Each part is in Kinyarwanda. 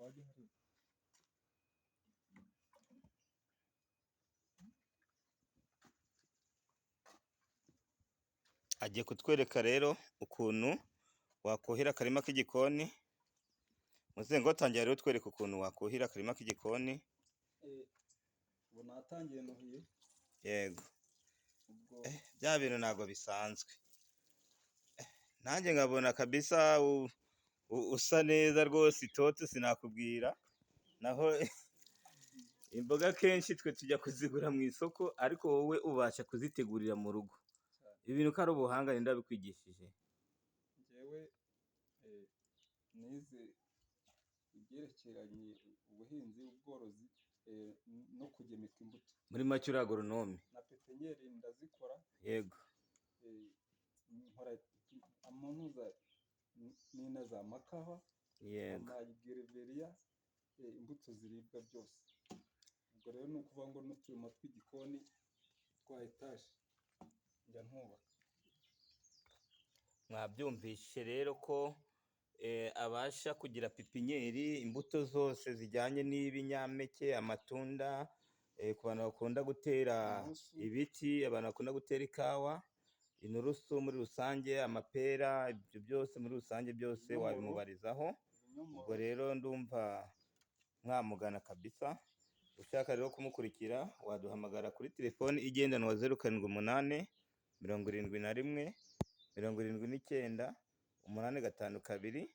Wajya hariya. Agiye kutwereka rero ukuntu wakuhira akarima k'igikoni. Muze ngo tangira rero utwereke ukuntu wakuhira akarima k'igikoni. Ubu natangiye, nuhiye. Yego. Ubwo Bya bintu ntabwo bisanzwe. Nanjye nkabona kabisa usa neza rwose, itoto sinakubwira. Naho imboga kenshi twe tujya kuzigura mu isoko, ariko wowe ubasha kuzitegurira mu rugo. Cyane. Ibi bintu ko ari ubuhanga, ninde wabikwigishije? Njyewe nize ibyerekeranye ubuhinzi, ubworozi no kugemeka imbuto. Muri make uri agoronome. Na pepenyeri ndazikora. Yego. Nkora amanuza nina za makawa, amagereveriya, imbuto ziribwa byose. Ubwo rero ni ukuvuga ngo n'uturima tw'igikoni twa etaje njya ntubaka. Mwabyumvishe rero ko abasha kugira pipinyeri, imbuto zose zijyanye n'ibinyampeke, amatunda, ku bantu bakunda gutera inturusu, ibiti, abantu bakunda gutera ikawa, inturusu muri rusange, amapera, ibyo byose muri rusange byose ibinyomoro, wabimubarizaho. Ibinyomoro. Ubwo rero ndumva mwamugana kabisa. Ushaka rero kumukurikira waduhamagara kuri telefoni igendanwa 0787189852,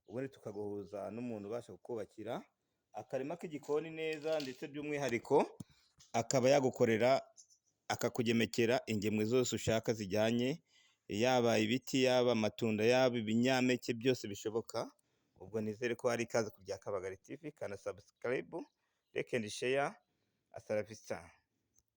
ubundi tukaguhuza n'umuntu ubasha kukubakira akarima k'igikoni neza, ndetse by'umwihariko akaba yagukorera akakugemekera ingemwe zose ushaka zijyanye, yaba ibiti, yaba amatunda, yaba ibinyampeke, byose bishoboka. Ubwo nizere ko hari ikaze ku bya Kabagari TV. Kana subscribe, like and share. Hasta la vista.